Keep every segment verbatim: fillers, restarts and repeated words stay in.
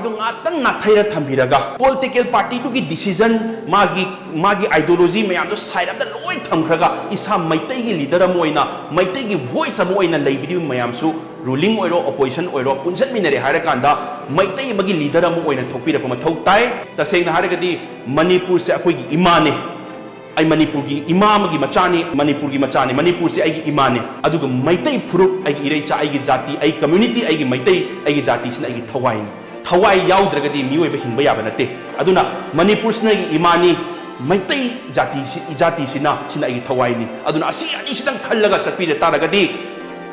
ꯉꯥꯛꯇꯪ ꯅꯥꯊꯩꯔ ꯊꯝꯕꯤꯔꯒ, political ꯄꯥꯔꯇꯤꯗꯨꯒꯤ decision, ꯃꯥꯒꯤ ꯃꯥꯒꯤ ꯑꯥꯏꯗꯤꯌꯣꯂꯣꯖꯤ ꯃꯌꯥꯝꯗꯣ ꯁꯥꯏꯠ ꯑꯃꯗ ꯂꯣꯏ ꯊꯝꯈ꯭ꯔꯒ, ꯏꯁꯥ ꯃꯩꯇꯩꯒꯤ ꯂꯤꯗꯔ ꯑꯃ ꯑꯣꯏꯅ, ꯃꯩꯇꯩꯒꯤ ꯚꯣꯏꯁ ꯑꯃ ꯑꯣꯏꯅ ꯂꯩꯕꯤꯔꯤꯕ ꯃꯌꯥꯝꯁꯨ, ꯔꯨꯂꯤꯡ ꯑꯣꯏꯔꯣ ꯑꯣꯄꯣꯖꯤꯁꯟ ꯑꯣꯏꯔꯣ, ꯄꯨꯟꯁꯤꯟꯃꯤꯟꯅꯔꯦ ꯍꯥꯏꯔꯀꯥꯟꯗ ꯃꯩꯇꯩ ꯑꯃꯒꯤ ꯂꯤꯗꯔ ꯑꯃ ꯑꯣꯏꯅ ꯊꯣꯛꯄꯤꯔꯛꯄ ꯃꯊꯧ ꯇꯥꯏ꯫ ꯇꯁꯦꯡꯅ ꯍꯥꯏꯔꯒꯗꯤ ꯃꯅꯤꯄꯨꯔꯁꯦ ꯑꯩꯈꯣꯏꯒꯤ ꯏꯃꯥꯅꯦ꯫ ꯑꯩ ꯃꯅꯤꯄꯨꯔꯒꯤ ꯏꯃꯥ ꯑꯃꯒꯤ ꯃꯆꯥꯅꯤ, ꯃꯅꯤꯄꯨꯔꯒꯤ ꯃꯆꯥꯅꯤ, ꯃꯅꯤꯄꯨꯔꯁꯤ ꯑꯩꯒꯤ ꯏꯃꯥꯅꯤ꯫ ꯑꯗꯨꯒ ꯃꯩꯇꯩ ꯐꯨꯔꯨꯞ, ꯑꯩꯒꯤ ꯏꯔꯩꯆꯥ, ꯑꯩꯒꯤ ꯖꯥꯇꯤ, ꯑꯩ ꯀꯝꯃ꯭ꯌꯨꯅꯤꯇꯤ, ꯑꯩꯒꯤ ꯃꯩꯇꯩ, ꯑꯩꯒꯤ ꯖꯥꯇꯤꯁꯤꯅ ꯑꯩꯒꯤ ꯊꯋꯥꯏꯅꯤ꯫ ꯊꯋꯥꯏ ꯌꯥꯎꯗ꯭ꯔꯒꯗꯤ ꯃꯤꯑꯣꯏꯕ ꯍꯤꯡꯕ ꯌꯥꯕ ꯅꯠꯇꯦ꯫ ꯑꯗꯨꯅ ꯃꯅꯤꯄꯨꯔꯁꯤꯅ ꯑꯩꯒꯤ ꯏꯃꯥꯅꯤ, ꯃꯩꯇꯩ ꯖꯥꯇꯤꯁꯤ, ꯏꯖꯥꯇꯤꯁꯤꯅ, ꯁꯤꯅ ꯑꯩꯒꯤ ꯊꯋꯥꯏꯅꯤ꯫ ꯑꯗꯨꯅ ꯑꯁꯤ ꯑꯅꯤꯁꯤꯗꯪ ꯈꯜꯂꯒ ꯆꯠꯄꯤꯔ ꯇꯥꯔꯒꯗꯤ,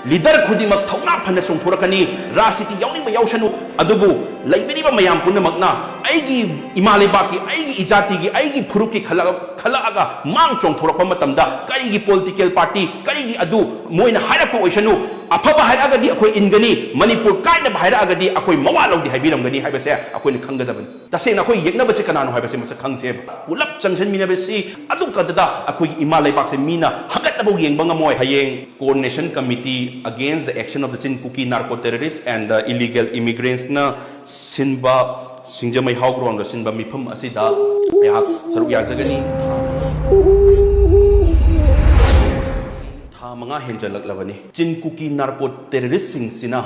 ꯂꯤꯗꯔ ꯈꯨꯗꯤꯡꯃꯛ ꯊꯧꯅꯥ ꯐꯅ ꯆꯣꯡꯊꯣꯔꯛꯀꯅꯤ꯫ ꯔꯥꯖꯅꯤꯇꯤ ꯌꯥꯎꯅꯤꯡꯕ ꯌꯥꯎꯁꯅꯨ, ꯑꯗꯨꯕꯨ ꯂꯩꯕꯤꯔꯤꯕ ꯃꯌꯥꯝ ꯄꯨꯝꯅꯃꯛꯅ ꯑꯩꯒꯤ ꯏꯃꯥ ꯂꯩꯕꯥꯛꯀꯤ, ꯑꯩꯒꯤ ꯏꯖꯥꯇꯤꯒꯤ, ꯑꯩꯒꯤ ꯐꯨꯔꯨꯞꯀꯤ ꯈꯜꯂꯛ-, ꯈꯜꯂꯛꯑꯒ ꯃꯥꯡ ꯆꯣꯡꯊꯣꯔꯛꯄ ꯃꯇꯝꯗ, ꯀꯔꯤꯒꯤ ꯄꯣꯂꯤꯇꯤꯀꯦꯜ ꯄꯥꯔꯇꯤ, ꯀꯔꯤꯒꯤ ꯑꯗꯨ, ꯃꯣꯏꯅ ꯍꯥꯏꯔꯛꯄ ꯑꯣꯏꯁꯅꯨ, ꯑꯐꯕ ꯍꯥꯏꯔꯛꯑꯒꯗꯤ ꯑꯩꯈꯣꯏ ꯏꯟꯒꯅꯤ, ꯃꯅꯤꯄꯨꯔ ꯀꯥꯏꯅꯕ ꯍꯥꯏꯔꯛꯑꯒꯗꯤ ꯑꯩꯈꯣꯏ ꯃꯋꯥ ꯂꯧꯗꯦ ꯍꯥꯏꯕꯤꯔꯝꯒꯅꯤ ꯍꯥꯏꯕꯁꯦ ꯑꯩꯈꯣꯏꯅ ꯈꯪꯒꯗꯕꯅꯤ꯫ ꯇꯁꯦꯡꯅ ꯑꯩꯈꯣꯏ ꯌꯦꯛꯅꯕꯁꯦ ꯀꯅꯥꯅꯣ ꯍꯥꯏꯕꯁꯦ ꯃꯁꯛ ꯈꯪꯁꯦꯕ꯫ ꯄꯨꯂꯞ ꯆꯪꯁꯤꯟꯃꯤꯟꯅꯕꯁꯤ ꯑꯗꯨ ꯈꯛꯇꯗ ꯑꯩꯈꯣꯏꯒꯤ ꯏꯃꯥ ꯂꯩꯕꯥꯛꯁꯦ ꯃꯤꯅ ꯍꯪꯒꯠꯅꯕꯨ ꯌꯦꯡꯕ ꯉꯝꯃꯣꯏ꯫ ꯍꯌꯦꯡ Coordination Committee Against the Action of the Chin Kuki Narco Terrorists and the Illegal Immigrants ꯅ ꯁꯤꯟꯕ ꯁꯤꯡꯖꯃꯩ ꯍꯥꯎ ꯒ꯭ꯔꯥꯎꯟꯗ ꯁꯤꯟꯕ ꯃꯤꯐꯝ ꯑꯁꯤꯗ ꯑꯩꯍꯥꯛ ꯁꯔꯨꯛ ꯌꯥꯖꯒꯅꯤ꯫ ꯊꯥ ꯃꯉꯥ ꯍꯦꯟꯖꯜꯂꯛꯂꯕꯅꯤ꯫ ꯆꯤꯟ ꯀꯨꯀꯤ ꯅꯥꯔꯀꯣ ꯇꯦꯔꯣꯔꯤꯁꯁꯤꯡꯁꯤꯅ,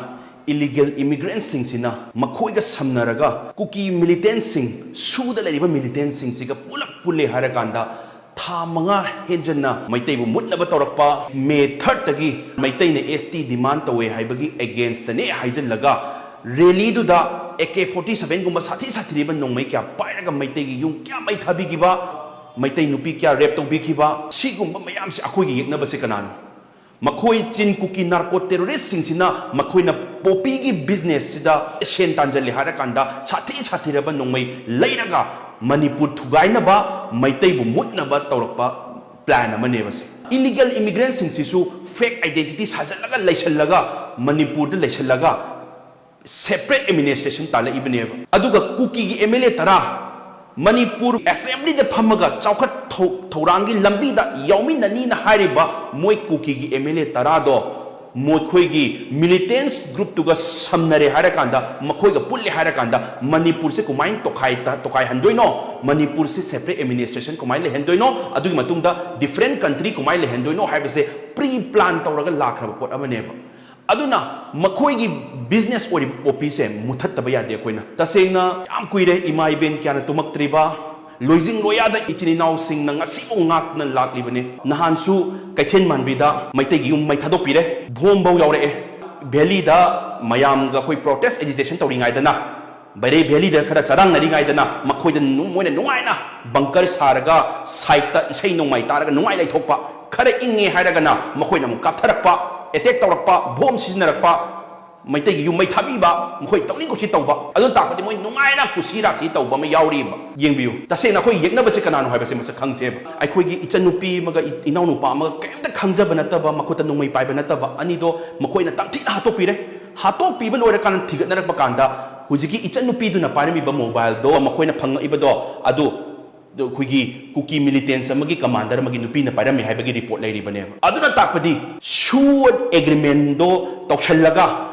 ꯏꯂꯤꯒꯦꯜ ꯏꯃꯤꯒ꯭ꯔꯦꯟꯠꯁꯤꯡꯁꯤꯅ ꯃꯈꯣꯏꯒ ꯁꯝꯅꯔꯒ ꯀꯨꯀꯤ ꯃꯤꯂꯤꯇꯦꯟꯠꯁꯤꯡ, ꯁꯨꯗ ꯂꯩꯔꯤꯕ ꯃꯤꯂꯤꯇꯦꯟꯠꯁꯤꯡꯁꯤꯒ ꯄꯨꯂꯞ ꯄꯨꯜꯂꯦ ꯍꯥꯏꯔꯀꯥꯟꯗ ꯊꯥ ꯃꯉꯥ ꯍꯦꯟꯖꯟꯅ ꯃꯩꯇꯩꯕꯨ ꯃꯨꯠꯅꯕ ꯇꯧꯔꯛꯄ꯫ ꯃꯦ ꯊꯥꯔꯠꯇꯒꯤ ꯃꯩꯇꯩꯅ ꯑꯦꯁ ꯇꯤ ꯗꯤꯃꯥꯟ ꯇꯧꯋꯦ ꯍꯥꯏꯕꯒꯤ ꯑꯦꯒꯦꯟꯁꯇꯅꯦ ꯍꯥꯏꯖꯤꯜꯂꯒ ꯔꯦꯂꯤꯗꯨꯗ ꯑꯦ ꯀꯦ ꯐꯣꯔꯇꯤ ꯁꯚꯦꯟꯒꯨꯝꯕ ꯁꯥꯊꯤ ꯁꯥꯊꯤꯔꯤꯕ ꯅꯣꯡꯃꯩ ꯀꯌꯥ ꯄꯥꯏꯔꯒ ꯃꯩꯇꯩꯒꯤ ꯌꯨꯝ ꯀꯌꯥ ꯃꯩ ꯊꯥꯕꯤꯈꯤꯕ, ꯃꯩꯇꯩ ꯅꯨꯄꯤ ꯀꯌꯥ ꯔꯦꯞ ꯇꯧꯕꯤꯈꯤꯕ, ꯁꯤꯒꯨꯝꯕ ꯃꯌꯥꯝꯁꯦ ꯑꯩꯈꯣꯏꯒꯤ ꯌꯦꯛꯅꯕꯁꯦ ꯀꯅꯥꯅꯣ? ꯃꯈꯣꯏ ꯆꯤꯟ ꯀꯨꯀꯤ ꯅꯥꯔꯀꯣ ꯇꯦꯔꯣꯔꯤꯁꯁꯤꯡꯁꯤꯅ ꯃꯈꯣꯏꯅ ꯄꯣꯄꯤꯒꯤ ꯕꯤꯖꯤꯅꯦꯁꯁꯤꯗ ꯁꯦꯟ ꯇꯥꯟꯖꯜꯂꯦ ꯍꯥꯏꯔꯀꯥꯟꯗ ꯁꯥꯊꯤ ꯁꯥꯊꯤꯔꯕ ꯅꯣꯡꯃꯩ ꯂꯩꯔꯒ ꯃꯅꯤꯄꯨꯔ ꯊꯨꯒꯥꯏꯅꯕ, ꯃꯩꯇꯩꯕꯨ ꯃꯨꯠꯅꯕ ꯇꯧꯔꯛꯄ ꯄ꯭ꯂꯥꯟ ꯑꯃꯅꯦꯕ ꯁꯦ꯫ ꯏꯂꯤꯒꯦꯜ ꯏꯃꯤꯒ꯭ꯔꯦꯟꯠꯁꯤꯡꯁꯤꯁꯨ ꯐꯦꯛ ꯑꯥꯏꯗꯦꯟꯇꯤꯇꯤ ꯁꯥꯖꯜꯂꯒ ꯂꯩꯁꯜꯂꯒ, ꯃꯅꯤꯄꯨꯔꯗ ꯂꯩꯁꯜꯂꯒ ꯁꯦꯄꯔꯦꯠ ꯑꯦꯗꯃꯤꯅꯤꯁꯇ꯭ꯔꯦꯁꯟ ꯇꯥꯜꯂꯛꯏꯕꯅꯦꯕ꯫ ꯑꯗꯨꯒ ꯀꯨꯀꯤꯒꯤ ꯑꯦꯝ ꯑꯦꯜ ꯑꯦ ꯇꯔꯥ ꯃꯅꯤꯄꯨꯔ ꯑꯦꯁꯦꯝꯕ꯭ꯂꯤꯗ ꯐꯝꯃꯒ ꯆꯥꯎꯈꯠ ꯊꯧ-, ꯊꯧꯔꯥꯡꯒꯤ ꯂꯝꯕꯤꯗ ꯌꯥꯎꯃꯤꯟꯅꯅꯤꯅ ꯍꯥꯏꯔꯤꯕ ꯃꯣꯏ ꯀꯨꯀꯤꯒꯤ ꯑꯦꯝ ꯑꯦꯜ ꯑꯦ ꯇꯔꯥꯗꯣ ꯃꯈꯣꯏꯒꯤ ꯃꯤꯂꯤꯇꯦꯟꯁ ꯒ꯭ꯔꯨꯞꯇꯨꯒ ꯁꯝꯅꯔꯦ ꯍꯥꯏꯔꯀꯥꯟꯗ, ꯃꯈꯣꯏꯒ ꯄꯨꯜꯂꯦ ꯍꯥꯏꯔꯀꯥꯟꯗ, ꯃꯅꯤꯄꯨꯔꯁꯦ ꯀꯃꯥꯏꯅ ꯇꯣꯈꯥꯏ-, ꯇꯣꯈꯥꯏꯍꯟꯗꯣꯏꯅꯣ, ꯃꯅꯤꯄꯨꯔꯁꯦ ꯁꯦꯄꯔꯦꯠ ꯑꯦꯗꯃꯤꯅꯤꯁꯇ꯭ꯔꯦꯁꯟ ꯀꯃꯥꯏꯅ ꯂꯩꯍꯟꯗꯣꯏꯅꯣ, ꯑꯗꯨꯒꯤ ꯃꯇꯨꯡꯗ ꯗꯤꯐ꯭ꯔꯦꯟ ꯀꯟꯇ꯭ꯔꯤ ꯀꯃꯥꯏꯅ ꯂꯩꯍꯟꯗꯣꯏꯅꯣ ꯍꯥꯏꯕꯁꯦ ꯄ꯭ꯔꯤ ꯄ꯭ꯂꯥꯟ ꯇꯧꯔꯒ ꯂꯥꯛꯈ꯭ꯔꯕ ꯄꯣꯠ ꯑꯃꯅꯦꯕ꯫ ꯑꯗꯨꯅ ꯃꯈꯣꯏꯒꯤ ꯕꯤꯖꯤꯅꯦꯁ ꯑꯣꯏꯔꯤꯕ ꯄꯣꯄꯤꯁꯦ ꯃꯨꯊꯠꯇꯕ ꯌꯥꯗꯦ ꯑꯩꯈꯣꯏꯅ꯫ ꯇꯁꯦꯡꯅ ꯌꯥꯝ ꯀꯨꯏꯔꯦ ꯏꯃꯥ ꯏꯕꯦꯟ ꯀꯌꯥꯅ ꯇꯨꯝꯃꯛꯇ꯭ꯔꯤꯕ, ꯂꯣꯏꯖꯤꯡ ꯂꯣꯌꯥꯗ ꯏꯆꯤꯟ ꯏꯅꯥꯎꯁꯤꯡꯅ ꯉꯁꯤꯐꯥꯎ ꯉꯥꯛꯇꯨꯅ ꯂꯥꯛꯂꯤꯕꯅꯤ꯫ ꯅꯍꯥꯟꯁꯨ ꯀꯩꯊꯦꯜ ꯃꯥꯟꯕꯤꯗ ꯃꯩꯇꯩꯒꯤ ꯌꯨꯝ ꯃꯩ ꯊꯥꯗꯣꯛꯄꯤꯔꯦ꯫ ꯚꯣꯝꯐꯧ ꯌꯥꯎꯔꯛꯑꯦ꯫ ꯚꯦꯂꯤꯗ ꯃꯌꯥꯝꯒ ꯑꯩꯈꯣꯏ ꯄ꯭ꯔꯣꯇꯦꯁ ꯑꯦꯖꯤꯇꯦꯁꯟ ꯇꯧꯔꯤꯉꯩꯗꯅ, ꯕꯩꯔꯩ ꯚꯦꯂꯤꯗ ꯈꯔ ꯆꯔꯥꯡꯅꯔꯤꯉꯩꯗꯅ, ꯃꯈꯣꯏꯗ ꯅꯨ-, ꯃꯣꯏꯅ ꯅꯨꯡꯉꯥꯏꯅ ꯕꯪꯀꯔ ꯁꯥꯔꯒ ꯁꯥꯏꯠꯇ ꯏꯁꯩ ꯅꯣꯡꯃꯥꯏ ꯇꯥꯔꯒ ꯅꯨꯡꯉꯥꯏ ꯂꯩꯊꯣꯛꯄ, ꯈꯔ ꯏꯪꯉꯦ ꯍꯥꯏꯔꯒꯅ ꯃꯈꯣꯏꯅ ꯑꯃꯨꯛ ꯀꯥꯞꯊꯔꯛꯄ, ꯑꯦꯇꯦꯛ ꯇꯧꯔꯛꯄ, ꯚꯣꯝ ꯁꯤꯖꯤꯟꯅꯔꯛꯄ, ꯃꯩꯇꯩꯒꯤ ꯌꯨꯝ ꯃꯩ ꯊꯥꯕꯤꯕ, ꯃꯈꯣꯏ ꯇꯧꯅꯤꯡ ꯀꯨꯁꯤ ꯇꯧꯕ꯫ ꯑꯗꯨ ꯇꯥꯛꯄꯗꯤ ꯃꯣꯏ ꯅꯨꯡꯉꯥꯏꯅ ꯀꯨꯁꯤ ꯔꯥꯁꯤ ꯇꯧꯕ ꯑꯃ ꯌꯥꯎꯔꯤꯕ꯫ ꯌꯦꯡꯕꯤꯌꯨ, ꯇꯁꯦꯡꯅ ꯑꯩꯈꯣꯏ ꯌꯦꯛꯅꯕꯁꯦ ꯀꯅꯥꯅꯣ ꯍꯥꯏꯕꯁꯦ ꯃꯁꯛ ꯈꯪꯁꯦꯕ꯫ ꯑꯩꯈꯣꯏꯒꯤ ꯏꯆꯟꯅꯨꯄꯤ ꯑꯃꯒ ꯏ-, ꯏꯅꯥꯎꯅꯨꯄꯥ ꯑꯃꯒ ꯀꯔꯤꯝꯇ ꯈꯪꯖꯕ ꯅꯠꯇꯕ, ꯃꯈꯨꯠꯇ ꯅꯣꯡꯃꯩ ꯄꯥꯏꯕ ꯅꯠꯇꯕ ꯑꯅꯤꯗꯣ ꯃꯈꯣꯏꯅ ꯇꯝꯊꯤꯅ ꯍꯥꯠꯇꯣꯛꯄꯤꯔꯦ꯫ ꯍꯥꯠꯇꯣꯛꯄꯤꯕ ꯂꯣꯏꯔꯀꯥꯟꯗ ꯊꯤꯒꯠꯅꯔꯛꯄ ꯀꯥꯟꯗ ꯍꯧꯖꯤꯛꯀꯤ ꯏꯆꯟꯅꯨꯄꯤꯗꯨꯅ ꯄꯥꯏꯔꯝꯃꯤꯕ ꯃꯣꯕꯥꯏꯜꯗꯣ, ꯃꯈꯣꯏꯅ ꯐꯪꯉꯛꯏꯕꯗꯣ, ꯑꯗꯨ ꯑꯗꯣ ꯑꯩꯈꯣꯏꯒꯤ ꯀꯨꯀꯤ ꯃꯤꯂꯤꯇꯦꯟꯁ ꯑꯃꯒꯤ ꯀꯃꯥꯟꯗꯔ ꯑꯃꯒꯤ ꯅꯨꯄꯤꯅ ꯄꯥꯏꯔꯝꯃꯤ ꯍꯥꯏꯕꯒꯤ ꯔꯤꯄꯣꯔꯠ ꯂꯩꯔꯤꯕꯅꯦꯕ꯫ ꯑꯗꯨꯅ ꯇꯥꯛꯄꯗꯤ ꯁꯨꯠ ꯑꯦꯒ꯭ꯔꯤꯃꯦꯟꯗꯣ ꯇꯧꯁꯜꯂꯒ,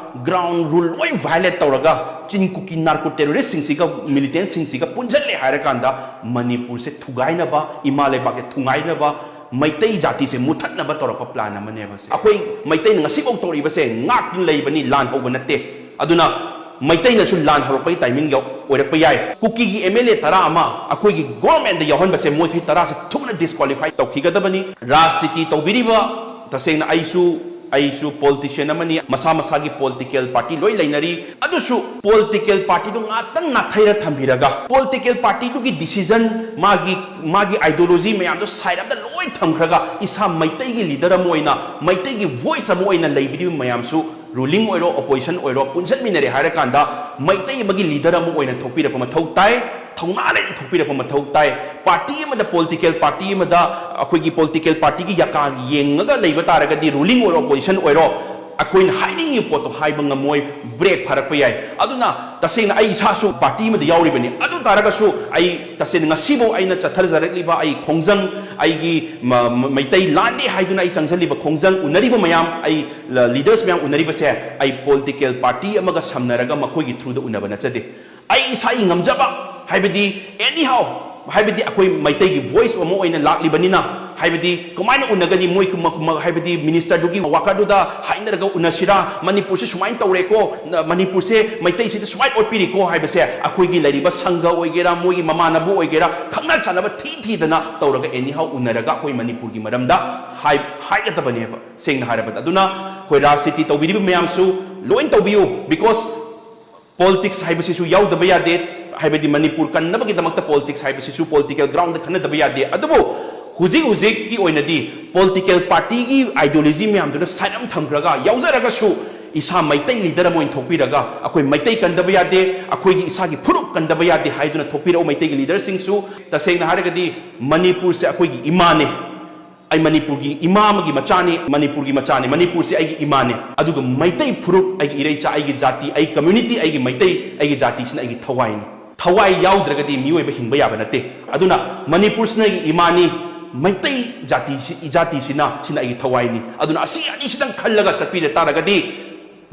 ꯒ꯭ꯔꯥꯎꯟ ꯔꯨꯜ ꯂꯣꯏ ꯚꯥꯏꯑꯣꯂꯦꯠ ꯇꯧꯔꯒ, ꯆꯤꯟ ꯀꯨꯀꯤ ꯅꯥꯔꯀꯣ ꯇꯦꯔꯣꯔꯤꯁꯁꯤꯡꯁꯤꯒ ꯃꯤꯂꯤꯇꯦꯟꯁꯁꯤꯡꯁꯤꯒ ꯄꯨꯟꯁꯤꯜꯂꯦ ꯍꯥꯏꯔꯀꯥꯟꯗ ꯃꯅꯤꯄꯨꯔꯁꯦ ꯊꯨꯒꯥꯏꯅꯕ, ꯏꯃꯥ ꯂꯩꯕꯥꯛꯁꯦ ꯊꯨꯒꯥꯏꯅꯕ, ꯃꯩꯇꯩ ꯖꯥꯇꯤꯁꯦ ꯃꯨꯊꯠꯅꯕ ꯇꯧꯔꯛꯄ ꯄ꯭ꯂꯥꯟ ꯑꯃꯅꯦꯕ ꯁꯦ꯫ ꯑꯩꯈꯣꯏ ꯃꯩꯇꯩꯅ ꯉꯁꯤꯐꯥꯎ ꯇꯧꯔꯤꯕꯁꯦ ꯉꯥꯛꯇꯨꯅ ꯂꯩꯕꯅꯤ, ꯂꯥꯟ ꯍꯧꯕ ꯅꯠꯇꯦ꯫ ꯑꯗꯨꯅ ꯃꯩꯇꯩꯅꯁꯨ ꯂꯥꯟ ꯍꯧꯔꯛꯄꯒꯤ ꯇꯥꯏꯃꯤꯡ ꯌꯧ-, ꯑꯣꯏꯔꯛꯄ ꯌꯥꯏ꯫ ꯀꯨꯀꯤꯒꯤ ꯑꯦꯝ ꯑꯦꯜ ꯑꯦ ꯇꯔꯥ ꯑꯃ ꯑꯩꯈꯣꯏꯒꯤ ꯒꯣꯔꯃꯦꯟꯗ ꯌꯥꯎꯍꯟꯕꯁꯦ, ꯃꯣꯏꯈꯩ ꯇꯔꯥꯁꯦ ꯊꯨꯅ ꯗꯤꯁꯀ꯭ꯋꯥꯂꯤꯐꯥꯏ ꯇꯧꯈꯤꯒꯗꯕꯅꯤ꯫ ꯔꯥꯖꯅꯤꯇꯤ ꯇꯧꯕꯤꯔꯤꯕ, ꯇꯁꯦꯡꯅ ꯑꯩꯁꯨ, ꯑꯩꯁꯨ ꯄꯣꯂꯤꯇꯤꯁꯤꯌꯟ ꯑꯃꯅꯤ, ꯃꯁꯥ ꯃꯁꯥꯒꯤ ꯄꯣꯂꯤꯇꯤꯀꯦꯜ ꯄꯥꯔꯇꯤ ꯂꯣꯏ ꯂꯩꯅꯔꯤ꯫ ꯑꯗꯨꯁꯨ ꯄꯣꯂꯤꯇꯤꯀꯦꯜ ꯄꯥꯔꯇꯤꯗꯨ ꯉꯥꯛꯇꯪ ꯅꯥꯊꯩꯔ ꯊꯝꯕꯤꯔꯒ, ꯄꯣꯂꯤꯇꯤꯀꯦꯜ ꯄꯥꯔꯇꯤꯗꯨꯒꯤ ꯗꯤꯁꯤꯖꯟ, ꯃꯥꯒꯤ, ꯃꯥꯒꯤ ꯑꯥꯏꯗꯤꯌꯣꯂꯣꯖꯤ ꯃꯌꯥꯝꯗꯣ ꯁꯥꯏꯠ ꯑꯃꯗ ꯂꯣꯏ ꯊꯝꯈ꯭ꯔꯒ, ꯏꯁꯥ ꯃꯩꯇꯩꯒꯤ ꯂꯤꯗꯔ ꯑꯃ ꯑꯣꯏꯅ, ꯃꯩꯇꯩꯒꯤ ꯚꯣꯏꯁ ꯑꯃ ꯑꯣꯏꯅ ꯂꯩꯕꯤꯔꯤꯕ ꯃꯌꯥꯝꯁꯨ, ꯔꯨꯂꯤꯡ ꯑꯣꯏꯔꯣ, ꯑꯣꯄꯣꯖꯤꯁꯟ ꯑꯣꯏꯔꯣ, ꯄꯨꯟꯁꯤꯟꯃꯤꯟꯅꯔꯦ ꯍꯥꯏꯔꯀꯥꯟꯗ ꯃꯩꯇꯩ ꯑꯃꯒꯤ ꯂꯤꯗꯔ ꯑꯃ ꯑꯣꯏꯅ ꯊꯣꯛꯄꯤꯔꯛꯄ ꯃꯊꯧ ꯇꯥꯏ, ꯊꯧꯅꯥ ꯂꯩꯅ ꯊꯣꯛꯄꯤꯔꯛꯄ ꯃꯊꯧ ꯇꯥꯏ꯫ ꯄꯥꯔꯇꯤ ꯑꯃꯗ, ꯄꯣꯂꯤꯇꯤꯀꯦꯜ ꯄꯥꯔꯇꯤ ꯑꯃꯗ, ꯑꯩꯈꯣꯏꯒꯤ ꯄꯣꯂꯤꯇꯤꯀꯦꯜ ꯄꯥꯔꯇꯤꯒꯤ ꯌꯥꯀꯥ ꯌꯦꯡꯉꯒ ꯂꯩꯕ ꯇꯥꯔꯒꯗꯤ, ꯔꯨꯂꯤꯡ ꯑꯣꯏꯔꯣ, ꯑꯣꯄꯣꯖꯤꯁꯟ ꯑꯣꯏꯔꯣ, ꯑꯩꯈꯣꯏꯅ ꯍꯥꯏꯅꯤꯡꯉꯤꯕ ꯄꯣꯠꯇꯣ ꯍꯥꯏꯕ ꯉꯝꯃꯣꯏ꯫ ꯕ꯭ꯔꯦꯛ ꯐꯔꯛꯄ ꯌꯥꯏ꯫ ꯑꯗꯨꯅ ꯇꯁꯦꯡꯅ ꯑꯩ ꯏꯁꯥꯁꯨ ꯄꯥꯔꯇꯤ ꯑꯃꯗ ꯌꯥꯎꯔꯤꯕꯅꯤ꯫ ꯑꯗꯨ ꯇꯥꯔꯒꯁꯨ ꯑꯩ ꯇꯁꯦꯡꯅ ꯉꯁꯤꯐꯥꯎ ꯑꯩꯅ ꯆꯠꯊꯖꯔꯛꯂꯤꯕ ꯑꯩ ꯈꯣꯡꯖꯪ, ꯑꯩꯒꯤ ꯃ- ꯃ- ꯃꯩꯇꯩ ꯂꯥꯟꯗꯦ ꯍꯥꯏꯗꯨꯅ ꯑꯩ ꯆꯪꯁꯤꯜꯂꯤꯕ ꯈꯣꯡꯖꯪ, ꯎꯅꯔꯤꯕ ꯃꯌꯥꯝ, ꯑꯩ ꯂꯤꯗꯔꯁ ꯃꯌꯥꯝ ꯎꯅꯔꯤꯕꯁꯦ ꯑꯩ ꯄꯣꯂꯤꯇꯤꯀꯦꯜ ꯄꯥꯔꯇꯤ ꯑꯃꯒ ꯁꯝꯅꯔꯒ ꯃꯈꯣꯏꯒꯤ ꯊ꯭ꯔꯨꯗ ꯎꯅꯕ ꯅꯠꯆꯗꯦ꯫ ꯑꯩ ꯏꯁꯥꯒꯤ ꯉꯝꯖꯕ, ꯍꯥꯏꯕꯗꯤ ꯑꯦꯅꯤ ꯍꯥꯎ, ꯍꯥꯏꯕꯗꯤ ꯑꯩꯈꯣꯏ ꯃꯩꯇꯩꯒꯤ ꯚꯣꯏꯁ ꯑꯃ ꯑꯣꯏꯅ ꯂꯥꯛꯂꯤꯕꯅꯤꯅ, ꯍꯥꯏꯕꯗꯤ ꯀꯃꯥꯏꯅ ꯎꯅꯒꯅꯤ? ꯃꯣꯏ ꯀꯨꯝ- ꯀꯨꯝ- ꯍꯥꯏꯕꯗꯤ ꯃꯤꯅꯤꯁꯇꯔꯗꯨꯒꯤ ꯋꯥꯀꯔꯗꯨꯗ ꯍꯥꯏꯅꯔꯒ ꯎꯅꯁꯤꯔꯥ? ꯃꯅꯤꯄꯨꯔꯁꯦ ꯁꯨꯃꯥꯏꯅ ꯇꯧꯔꯦꯀꯣ, ꯅ- ꯃꯅꯤꯄꯨꯔꯁꯦ ꯃꯩꯇꯩꯁꯤꯗ ꯁꯨꯃꯥꯏꯅ ꯑꯣꯠꯄꯤꯔꯤꯀꯣ ꯍꯥꯏꯕꯁꯦ ꯑꯩꯈꯣꯏꯒꯤ ꯂꯩꯔꯤꯕ ꯁꯪꯘ ꯑꯣꯏꯒꯦꯔꯥ, ꯃꯣꯏꯒꯤ ꯃꯃꯥꯟꯅꯕ ꯑꯣꯏꯒꯦꯔꯥ, ꯈꯪꯅ ꯆꯥꯟꯅꯕ ꯊꯤ ꯊꯤꯗꯅ ꯇꯧꯔꯒ ꯑꯦꯅꯤ ꯍꯥꯎ ꯎꯅꯔꯒ ꯑꯩꯈꯣꯏ ꯃꯅꯤꯄꯨꯔꯒꯤ ꯃꯔꯝꯗ ꯍꯥꯏ ꯍꯥꯏꯒꯗꯕꯅꯦꯕ, ꯁꯦꯡꯅ ꯍꯥꯏꯔꯕꯗ꯫ ꯑꯗꯨꯅ ꯑꯩꯈꯣꯏ ꯔꯥꯖꯅꯤꯇꯤ ꯇꯧꯕꯤꯔꯤꯕ ꯃꯌꯥꯝꯁꯨ ꯂꯣꯏ ꯇꯧꯕꯤꯌꯨ, ꯕꯤꯀꯣꯁ ꯄꯣꯂꯤꯇꯤꯛꯁ ꯍꯥꯏꯕꯁꯤꯁꯨ ꯌꯥꯎꯗꯕ ꯌꯥꯗꯦ꯫ ꯍꯥꯏꯕꯗꯤ ꯃꯅꯤꯄꯨꯔ ꯀꯟꯅꯕꯒꯤꯗꯃꯛꯇ ꯄꯣꯂꯤꯇꯤꯛꯁ ꯍꯥꯏꯕꯁꯤꯁꯨ ꯄꯣꯂꯤꯇꯤꯀꯦꯜ ꯒ꯭ꯔꯥꯎꯟꯗ ꯈꯟꯅꯗꯕ ꯌꯥꯗꯦ꯫ ꯑꯗꯨꯕꯨ ꯍꯧꯖꯤꯛ ꯍꯧꯖꯤꯛꯀꯤ ꯑꯣꯏꯅꯗꯤ ꯄꯣꯂꯤꯇꯤꯀꯦꯜ ꯄꯥꯔꯇꯤꯒꯤ ꯑꯥꯏꯗꯤꯌꯣꯂꯣꯖꯤ ꯃꯌꯥꯝꯗꯨꯅ ꯁꯥꯏꯠ ꯑꯃ ꯊꯝꯈ꯭ꯔꯒ, ꯌꯥꯎꯖꯔꯒꯁꯨ ꯏꯁꯥ ꯃꯩꯇꯩ ꯂꯤꯗꯔ ꯑꯃ ꯑꯣꯏꯅ ꯊꯣꯛꯄꯤꯔꯒ, ꯑꯩꯈꯣꯏ ꯃꯩꯇꯩ ꯀꯟꯗꯕ ꯌꯥꯗꯦ, ꯑꯩꯈꯣꯏꯒꯤ ꯏꯁꯥꯒꯤ ꯐꯨꯔꯨꯞ ꯀꯟꯗꯕ ꯌꯥꯗꯦ ꯍꯥꯏꯗꯨꯅ ꯊꯣꯛꯄꯤꯔꯛꯎ ꯃꯩꯇꯩꯒꯤ ꯂꯤꯗꯔꯁꯤꯡꯁꯨ꯫ ꯇꯁꯦꯡꯅ ꯍꯥꯏꯔꯒꯗꯤ ꯃꯅꯤꯄꯨꯔꯁꯦ ꯑꯩꯈꯣꯏꯒꯤ ꯏꯃꯥꯅꯦ꯫ ꯑꯩ ꯃꯅꯤꯄꯨꯔꯒꯤ ꯏꯃꯥ ꯑꯃꯒꯤ ꯃꯆꯥꯅꯤ, ꯃꯅꯤꯄꯨꯔꯒꯤ ꯃꯆꯥꯅꯤ, ꯃꯅꯤꯄꯨꯔꯁꯤ ꯑꯩꯒꯤ ꯏꯃꯥꯅꯤ꯫ ꯑꯗꯨꯒ ꯃꯩꯇꯩ ꯐꯨꯔꯨꯞ, ꯑꯩꯒꯤ ꯏꯔꯩꯆꯥ, ꯑꯩꯒꯤ ꯖꯥꯇꯤ, ꯑꯩ ꯀꯝꯃ꯭ꯌꯨꯅꯤꯇꯤ, ꯑꯩꯒꯤ ꯃꯩꯇꯩ, ꯑꯩꯒꯤ ꯖꯥꯇꯤꯁꯤꯅ ꯑꯩꯒꯤ ꯊꯋꯥꯏꯅꯤ꯫ ꯊꯋꯥꯏ ꯌꯥꯎꯗ꯭ꯔꯒꯗꯤ ꯃꯤꯑꯣꯏꯕ ꯍꯤꯡꯕ ꯌꯥꯕ ꯅꯠꯇꯦ꯫ ꯑꯗꯨꯅ ꯃꯅꯤꯄꯨꯔꯁꯤꯅ ꯑꯩꯒꯤ ꯏꯃꯥꯅꯤ, ꯃꯩꯇꯩ ꯖꯥꯇꯤꯁꯤ, ꯏꯖꯥꯇꯤꯁꯤꯅ, ꯁꯤꯅ ꯑꯩꯒꯤ ꯊꯋꯥꯏꯅꯤ꯫ ꯑꯗꯨꯅ ꯑꯁꯤ ꯑꯅꯤꯁꯤꯗꯪ ꯈꯜꯂꯒ ꯆꯠꯄꯤꯔ ꯇꯥꯔꯒꯗꯤ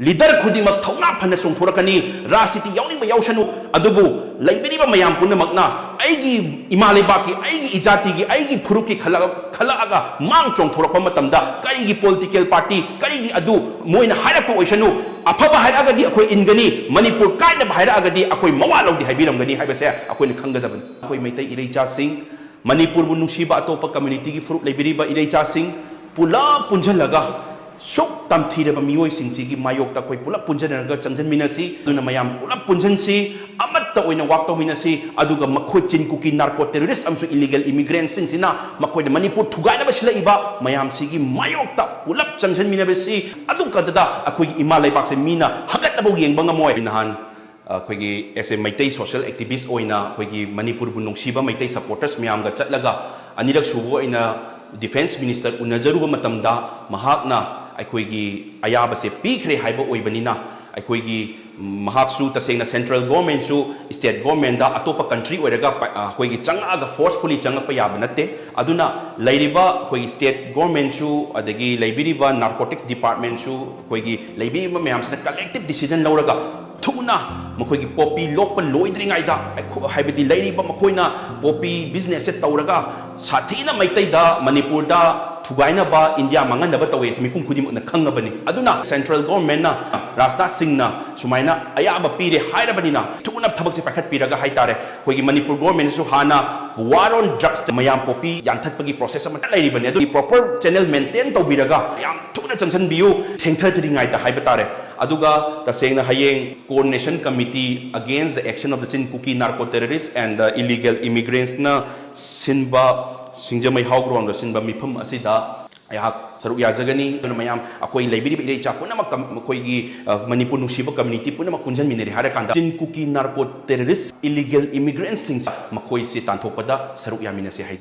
ꯂꯤꯗꯔ ꯈꯨꯗꯤꯡꯃꯛ ꯊꯧꯅꯥ ꯐꯅ ꯆꯣꯡꯊꯣꯔꯛꯀꯅꯤ꯫ ꯔꯥꯖꯅꯤꯇꯤ ꯌꯥꯎꯅꯤꯡꯕ ꯌꯥꯎꯁꯅꯨ, ꯑꯗꯨꯕꯨ ꯂꯩꯕꯤꯔꯤꯕ ꯃꯌꯥꯝ ꯄꯨꯝꯅꯃꯛꯅ ꯑꯩꯒꯤ ꯏꯃꯥ ꯂꯩꯕꯥꯛꯀꯤ, ꯑꯩꯒꯤ ꯏꯖꯥꯇꯤꯒꯤ, ꯑꯩꯒꯤ ꯐꯨꯔꯨꯞꯀꯤ ꯈꯜꯂꯛ- ꯈꯜꯂꯛꯑꯒ ꯃꯥꯡ ꯆꯣꯡꯊꯣꯔꯛꯄ ꯃꯇꯝꯗ ꯀꯔꯤꯒꯤ ꯄꯣꯂꯤꯇꯤꯀꯦꯜ ꯄꯥꯔꯇꯤ, ꯀꯔꯤꯒꯤ ꯑꯗꯨ, ꯃꯣꯏꯅ ꯍꯥꯏꯔꯛꯄ ꯑꯣꯏꯁꯅꯨ, ꯑꯐꯕ ꯍꯥꯏꯔꯛꯑꯒꯗꯤ ꯑꯩꯈꯣꯏ ꯏꯟꯒꯅꯤ, ꯃꯅꯤꯄꯨꯔ ꯀꯥꯏꯅꯕ ꯍꯥꯏꯔꯛꯑꯒꯗꯤ ꯑꯩꯈꯣꯏ ꯃꯋꯥ ꯂꯧꯗꯦ ꯍꯥꯏꯕꯤꯔꯝꯒꯅꯤ ꯍꯥꯏꯕꯁꯦ ꯑꯩꯈꯣꯏꯅ ꯈꯪꯒꯗꯕꯅꯤ꯫ ꯑꯩꯈꯣꯏ ꯃꯩꯇꯩ ꯏꯔꯩꯆꯥꯁꯤꯡ, ꯃꯅꯤꯄꯨꯔꯕꯨ ꯅꯨꯡꯁꯤꯕ ꯑꯇꯣꯞꯄ ꯀꯝꯃ꯭ꯌꯨꯅꯤꯇꯤꯒꯤ ꯐꯨꯔꯨꯞ ꯂꯩꯕꯤꯔꯤꯕ ꯏꯔꯩꯆꯥꯁꯤꯡ ꯄꯨꯂꯞ ꯄꯨꯟꯁꯤꯜꯂꯒ, ꯁꯨꯛ ꯇꯝꯊꯤꯔꯕ ꯃꯤꯑꯣꯏꯁꯤꯡꯁꯤꯒꯤ ꯃꯥꯌꯣꯛꯇ ꯑꯩꯈꯣꯏ ꯄꯨꯂꯞ ꯄꯨꯟꯁꯤꯟꯅꯔꯒ ꯆꯪꯁꯤꯟꯃꯤꯟꯅꯁꯤ꯫ ꯑꯗꯨꯅ ꯃꯌꯥꯝ ꯄꯨꯂꯞ ꯄꯨꯟꯁꯤꯟꯁꯤ, ꯑꯃꯠꯇ ꯑꯣꯏꯅ ꯋꯥꯛ ꯇꯧꯃꯤꯟꯅꯁꯤ꯫ ꯑꯗꯨꯒ ꯃꯈꯣꯏ ꯆꯤꯟ ꯀꯨꯀꯤ ꯅꯥꯔꯀꯣ ꯇꯦꯔꯣꯔꯤꯁ ꯑꯃꯁꯨꯡ ꯏꯂꯤꯒꯦꯜ ꯏꯃꯤꯒ꯭ꯔꯦꯟꯁꯤꯡꯁꯤꯅ ꯃꯈꯣꯏꯅ ꯃꯅꯤꯄꯨꯔ ꯊꯨꯒꯥꯏꯅꯕ ꯁꯤꯜꯂꯛꯏꯕ ꯃꯌꯥꯝꯁꯤꯒꯤ ꯃꯥꯌꯣꯛꯇ ꯄꯨꯂꯞ ꯆꯪꯁꯤꯟꯃꯤꯟꯅꯕꯁꯤ꯫ ꯑꯗꯨ ꯀꯟꯗꯗ ꯑꯩꯈꯣꯏꯒꯤ ꯏꯃꯥ ꯂꯩꯕꯥꯛꯁꯦ ꯃꯤꯅ ꯍꯪꯒꯠꯅꯕ ꯌꯦꯡꯕ ꯉꯝꯃꯣꯏ꯫ ꯅꯍꯥꯟ ꯑꯩꯈꯣꯏꯒꯤ ꯑꯦꯁ ꯑꯦ ꯃꯩꯇꯩ ꯁꯣꯁꯤꯌꯦꯜ ꯑꯦꯛꯇꯤꯚꯤꯁ ꯑꯣꯏꯅ ꯑꯩꯈꯣꯏꯒꯤ ꯃꯅꯤꯄꯨꯔꯕꯨ ꯅꯨꯡꯁꯤꯕ ꯃꯩꯇꯩ ꯁꯄꯣꯔꯇꯔꯁ ꯃꯌꯥꯝꯒ ꯆꯠꯂꯒ ꯑꯅꯤꯔꯛ ꯁꯨꯕ ꯑꯣꯏꯅ ꯗꯤꯐꯦꯟꯁ ꯃꯤꯅꯤꯁꯇꯔ ꯎꯅꯖꯔꯨꯕ ꯃꯇꯝꯗ ꯃꯍꯥꯛꯅ ꯑꯩꯈꯣꯏꯒꯤ ꯑꯌꯥꯕꯁꯦ ꯄꯤꯈ꯭ꯔꯦ ꯍꯥꯏꯕ ꯑꯣꯏꯕꯅꯤꯅ, ꯑꯩꯈꯣꯏꯒꯤ ꯃꯍꯥꯛꯁꯨ ꯇꯁꯦꯡꯅ central governmentꯁꯨ state governmentꯗ ꯑꯇꯣꯞꯄ country ꯑꯣꯏꯔꯒ ꯄ-, ꯑ, ꯑꯩꯈꯣꯏꯒꯤ ꯆꯪꯉꯛꯑꯒ forcefully ꯆꯪꯉꯛꯄ ꯌꯥꯕ ꯅꯠꯇꯦ꯫ ꯑꯗꯨꯅ ꯂꯩꯔꯤꯕ ꯑꯩꯈꯣꯏꯒꯤ state governmentꯁꯨ, ꯑꯗꯒꯤ ꯂꯩꯕꯤꯔꯤꯕ narcotics departmentꯁꯨ, ꯑꯩꯈꯣꯏꯒꯤ ꯂꯩꯕꯤꯔꯤꯕ ꯃꯌꯥꯝꯁꯤꯅ collective decision ꯂꯧꯔꯒ ꯊꯨꯅ ꯃꯈꯣꯏꯒꯤ poppy ꯂꯣꯛꯄ ꯂꯣꯏꯗ꯭ꯔꯤꯉꯩꯗ, ꯑꯩꯈꯣ-, ꯍꯥꯏꯕꯗꯤ ꯂꯩꯔꯤꯕ ꯃꯈꯣꯏꯅ poppy businessꯁꯦ ꯇꯧꯔꯒ ꯁꯥꯊꯤꯅ ꯃꯩꯇꯩꯗ, ꯃꯅꯤꯄꯨꯔꯗ ꯊꯨꯒꯥꯏꯅꯕ, ꯏꯟꯗꯤꯌꯥ ꯃꯥꯡꯍꯟꯅꯕ ꯇꯧꯋꯦ ꯍꯥꯏꯁꯦ ꯃꯤꯄꯨꯝ ꯈꯨꯗꯤꯡꯃꯛꯅ ꯈꯪꯉꯕꯅꯤ꯫ ꯑꯗꯨꯅ central governmentꯅ, ꯔꯥꯖꯅꯥꯊ ꯁꯤꯡꯅ ꯁꯨꯃꯥꯏꯅ ꯑꯌꯥꯕ ꯄꯤꯔꯦ ꯍꯥꯏꯔꯕꯅꯤꯅ ꯊꯨꯅ ꯊꯕꯛꯁꯦ ꯄꯥꯏꯈꯠꯄꯤꯔꯒ ꯍꯥꯏꯇꯥꯔꯦ, ꯑꯩꯈꯣꯏꯒꯤ ꯃꯅꯤꯄꯨꯔ governmentꯅꯁꯨ ꯍꯥꯟꯅ war on drugs ꯃꯌꯥꯝ poppy ꯌꯥꯟꯊꯠꯄꯒꯤ process ꯑꯃ ꯂꯩꯔꯤꯕꯅꯤ꯫ ꯑꯗꯨꯒꯤ proper channel maintain ꯇꯧꯕꯤꯔꯒ ꯌꯥꯝ ꯊꯨꯅ ꯆꯪꯁꯤꯟꯕꯤꯌꯨ, ꯊꯦꯡꯊꯗ꯭ꯔꯤꯉꯩꯗ ꯍꯥꯏꯕ ꯇꯥꯔꯦ꯫ ꯑꯗꯨꯒ ꯇꯁꯦꯡꯅ ꯍꯌꯦꯡ Coordination Committee Against the Action of the Chin Kuki Narco Terrorists and the Illegal Immigrants ꯅ ꯁꯤꯟꯕ, ꯁꯤꯡꯖꯃꯩ ꯍꯥꯎ ground ꯗ ꯁꯤꯟꯕ ꯃꯤꯐꯝ ꯑꯁꯤꯗ ꯑꯩꯍꯥꯛ ꯁꯔꯨꯛ ꯌꯥꯖꯒꯅꯤ꯫ ꯑꯗꯨꯅ ꯃꯌꯥꯝ, ꯑꯩꯈꯣꯏ ꯂꯩꯕꯤꯔꯤꯕ ꯏꯔꯩꯆꯥ ꯄꯨꯝꯅꯃꯛ, ꯀꯝ-, ꯑꯩꯈꯣꯏꯒꯤ, ꯑ, ꯃꯅꯤꯄꯨꯔ ꯅꯨꯡꯁꯤꯕ community ꯄꯨꯝꯅꯃꯛ ꯄꯨꯟꯁꯤꯟꯃꯤꯟꯅꯔꯦ ꯍꯥꯏꯔꯀꯥꯟꯗ Chin Kuki Narco Terrorist, Illegal Immigrant ꯁꯤꯡꯁꯦ ꯃꯈꯣꯏꯁꯦ ꯇꯥꯟꯊꯣꯛꯄꯗ ꯁꯔꯨꯛ ꯌꯥꯃꯤꯟꯅꯁꯦ ꯍꯥꯏꯖꯩ꯫